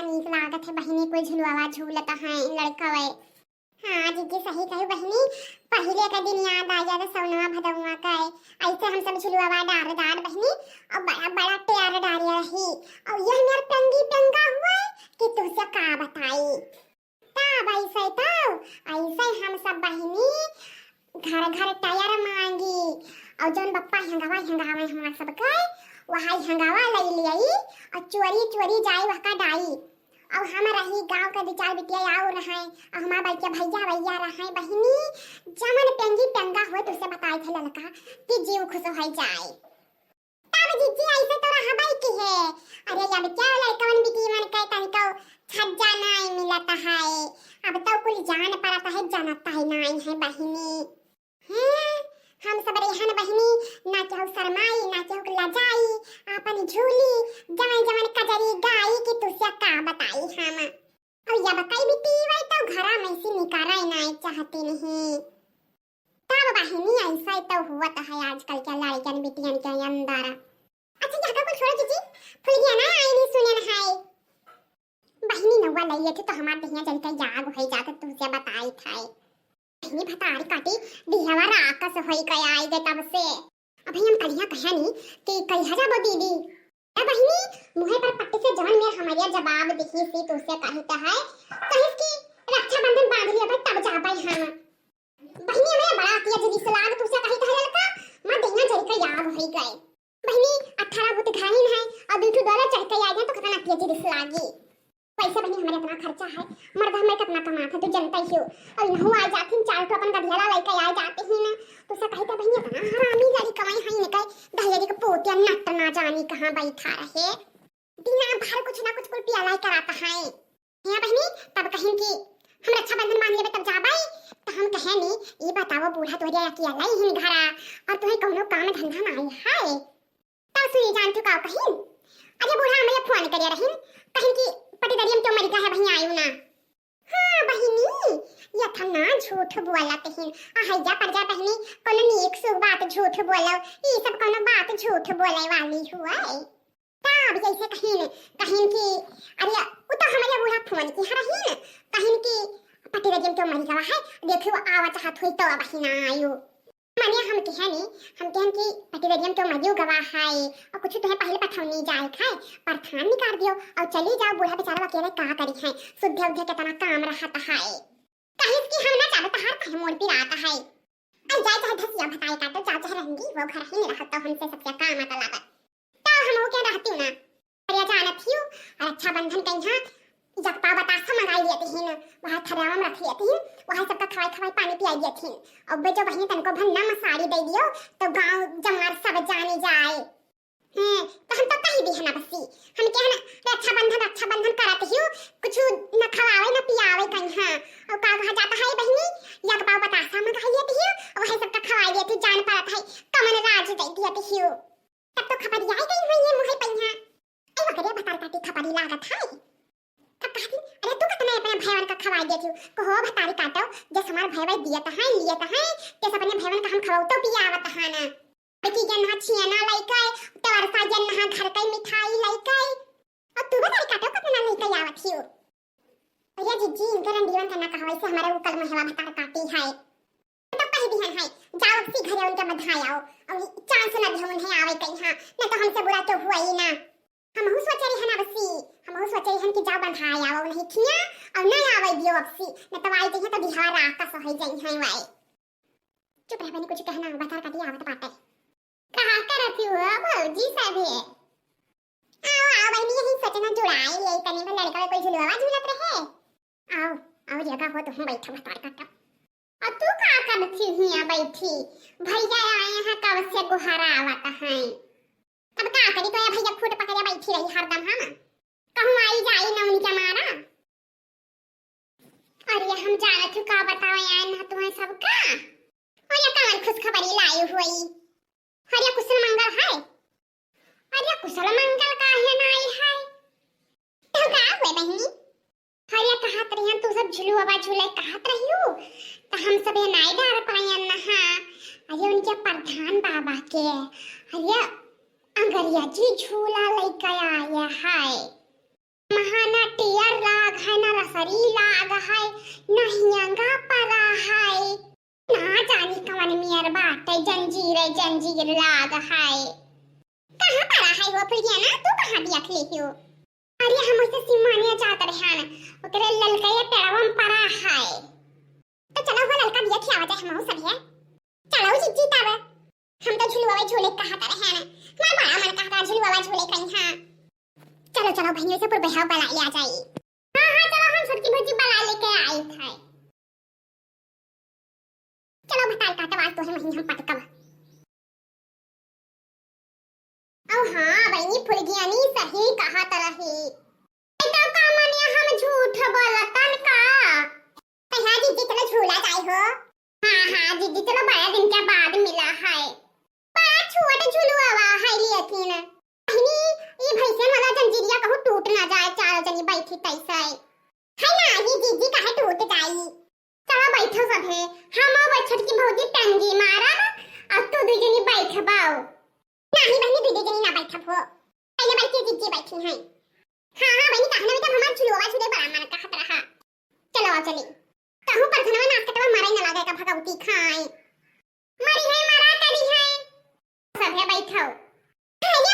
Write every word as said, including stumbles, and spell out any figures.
नीक लागत है बहिनी, कोई झुलुआवा झूलत है लड़कवे। हाँ जिज्जी, सही कहू बहिनी, पहिले का दिन याद आ जात सौनवा भदौआ का। ऐसे हम सब झुलुआवा डार डार बहिनी, और बड़ा बड़ा टेर डारे रही, और यह मेर पेंगी पेंगा हुआ है कि तुझसे का बताई। तब ऐसे तो, ऐसे हम सब बहिनी घर घर टेर मांगी, और जौन बप्पा हंगावा हंगावे हमार सबके, वही हंगावा लई लियाई, और चोरी चोरी जाई वहका डाई। और हम रही गाँव के दो चार बिटिया और रहे, और हमार बड़के भैया भैया रहे बहिनी, जमन पेंगी पेंगा हुए तुझसे बताए थे ललका कि जीव खुश हो जाए। तब जिज्जी ऐसे तो रहबे की है। अरे अब क्या लड़कवन बिटियवन के तनिको छज्जा नाई मिलत है, अब तो कुल जान परत है, जानत है नाई है बहिनी। हैं, हम सब रेहन बहिनी, ना केहू शरमाई, ना केहू लजाई, आपन झूली, जवन जवन कजरी गाई कि तुझसे का बताई हम। और अब कई बिटियवे तो घरा में से निकाले नाई चाहती नहीं। तब बहिनी ऐसा तो हुआ तो है आजकल के लड़कन बिटियन के अंदर। अच्छा, जाकर कुछ छोड़ो जिज्जी, फुलगिया ना आई नहीं सुने न है। बहिनी नौवा लई लेते तो हमार दहिया जल के जाग होई जात, तुझसे बताई था। बहिनी भतार काटी दिहवा राकस होई के आई गए तब से। अभी हम कलिया कहे नहीं कि कलिया जाबो दीदी। ए बहिनी, मुँहे पर पट्टी से जवन मेर हमरिया जवाब दिही सी तुझसे कही तो है, कहिस कि रक्षाबंधन बांध लिया भाई तब जाबे हम। बहिनी हमें बड़ा किया जिदी सलाद तुझसे कही तो है ललका, मैं दहिया जल के याद होई गए। बहिनी, अठारह गो तो घाहिन है, और दू ठो डॉलर चढ़ के आ गए तो कितना पियजी रिस लागी। पैसा बहिनी हमारे इतना खर्चा है, मर्द हमारे कितना कमात है, तू जनता ही हो। और इनहू आ जाती, चार ठो अपन गधियाला लेके आ जाते ही ना, तो से कही तो बहिनी इतना हरामी लड़ी कमाई है इनके, दहेज के पोतिया नट ना जानी कहाँ बैठा रहे, दिना भर कुछ ना कुछ कुल पियाला कराता है। हाँ बहिनी, तब कहिन कि हम रक्षाबंधन मान लेबे तब जाबे। तो हम कहे नी, "ई बताओ बूढ़ा तोहरे अकेला ही घरा और तुम्हें कौनो काम धंधा नाई है?" तब सुनी जान तू का कहिन, अरे बूढ़ा हमें फोन करे रहिन, कहिन कि पटीदारी में क्यों मरी है बहिनी आयु ना। हाँ बहिनी, ये था ना झूठ बोला तहिन, आ है जा पर जा बहिनी, कौनो नीक सुख बात झूठ बोलो, ई सब कौनो बात झूठ बोले वाली हुआ है। तब जैसे कहिन, कहिन कि, अरे, उ तो हमारे बूढ़ा फोन की हरहिन, कहिन कि पटीदारी में क्यों मरी गवा है, देखियो आवा चाहत हुई तो बहिना आयो। मने हम कहे नी, हम कहन कि पटीदारी में क्यों मरी गवा है, और कुछ तुम्हें पहले पठौनी जाए खाए, परथान निकाल दियो, और चली जाओ, बूढ़ा बेचारा अकेले का करी है, सुद्धे उद्धे कितना काम रहत है। कहिस कि हम ना जाबे तहार कहे मोर पिरात है। आई जाए चाहे धसिया भताई काटो, जाओ चाहे रंगी, वो घर ही नहीं रहत, तो हमसे सबसे काम आता लागत। तो हम हो क्या रहती हूँ ना। अरे जानत हियो, रक्षाबंधन कहीं यहाँ जगपा बतासा मंगाई लियत ही ना, वहाँ थरियावा में रख लियत ही, वहाँ सबका खवाई खवाई पानी पियाई लियत ही। अब बे जो बहिनी तनको भर नम साड़ी दे दियो, तो गाँव जमार सब जाने जाए। हैं, तो हम तो कही दिहन बसी, हम कहे ना, रक्षाबंधन, रक्षाबंधन करत हियो, कुछ न खवावे न पियावे कहीं, हाँ। और का कहा जाता है बहिनी, या के पाव बतासा मंगाई लेती हियो, और वही सबका खवाई लेती, जान परत है, कमन राज दे दियत हियो। तब तो खपरियाई गई हुई ये मुहे पहिया। ए वकरे भतार काटी खपरी लागत है। तब कहती, अरे तू कितने अपने भैवन का खवाई देती हो? कहो भतारी काटो, जस हमार भैवा दियत है, लियत है, तेस अपने भैवन का हम खवाओ तो पियावत है ना। बेटी जन्हा छियना लइके, तवरसा जन्हा घर के मिठाई लइके, और तू भतारी काटो कितना लइके आवत हियो। अरे जिज्जी, इनके रंडीवन का ना कहो, ऐसे हमारे ऊपर महवा भतार काटी है। तो कह दिहन है, जाओ अपसी घरे उनके बधाई आओ, और चांस न दिहो उन्हें आवे कहीं, हाँ, न तो हमसे बुरा तो हुआ ही ना। हमहू सोचे रही हन अबसी, हमहू सोचे रही हन कि जाओ बधाई आओ उन्हें खिया, और न आवे दियो अबसी, न तो आई जइहे तो बिहार रात का सोहे जइहे वाई। चुप रह बनी, कुछ कहना, भतार काटी आवत बाटे। कहा करत हो भौजी सभे? आओ, आओ बहिनी, यही सोचना जुड़ाई ले, तनी भर लड़का कोई झुलवा झूलत रहे। आओ, आओ जगह हो, तुम बैठो भतार काटो। और तू का करत ही हिया बैठी? भैया आए हैं, कब से गुहारा आवत हैं। तब का करी, तो ये भैया खूट पकड़े बैठी रही हरदम हम। कहूँ आई जाई न उनके मारा। अरे हम जानत हूँ का बताओ यार ना तुम्हें सबका। और ये कौन खुशखबरी लाई हुई? अरे कुशल मंगल है? अरे कुशल मंगल काहे ना आई है? तो का हुए बहिनी? अरे कहत रही हम तू सब झुलुआ झूले कहत रही हो, तो हम सब ये नाई डार पायन ना। अरे उनके प्रधान बाबा के, अरे अंगरिया जी झूला लेके आए है। महाना टी लाग है, नहियंगा परा है। ना जानी कवन मेर बाटे, जंजीर जंजीर लाग है। कहाँ परा है हो फुलगियाना, तू कहाँ देख लिहिउ? अरे हम उसे सिमानिया जात रहन, ओकरे ललकैया पेड़वा में परा है। तो चलो हो ललका देख आवा जाए हमहू सब है। चलो जिज्जी तब। हम तो झुलुआ झूले कहत रहन। हमार बड़ा मन कहता झुलुआ झूले कहीं, हाँ। चलो चलो बहिनियों से पुरबेहाव बला लिया जाए। हाँ हाँ चलो हम छोटकी भौजी बला लेके आई थे। चलो बताई का तब आज तोहे वहीं हम पटकब। औ हाँ बहिनी फुलगियानी सही कहत रही। ए तो का मने हम झूठ बोलतन का? हाँ जिज्जी चलो झूला जाई हो। हाँ हाँ जिज्जी चलो बड़ा दिन के बाद मिला है। बड़ा छोट झुलुआ है लेकिन। बहिनी ई भैंसियन वाला जंजीरिया कहूँ टूट ना जाए, चारों जनी बैठी तैसे। है ना ही जिज्जी काहे टूट जाई। चलो बैठो सभे, हम अब छोटकी भौजी टंगी मारब और तू दू जनी बैठबाओ। नाही बहिनी दू जनी ना बैठब हो, पहले बैठ के जिज्जी बैठी हैं। हाँ हाँ बहिनी कहना बेटा हमार झुलुआ झूले बड़ा मन कहत रहा। चलो आओ चली। कहूँ पर धनवा नाच कटवा मारे न लागे का भगवती खाए। मरी है मरा करी है। सभे बैठो। अरे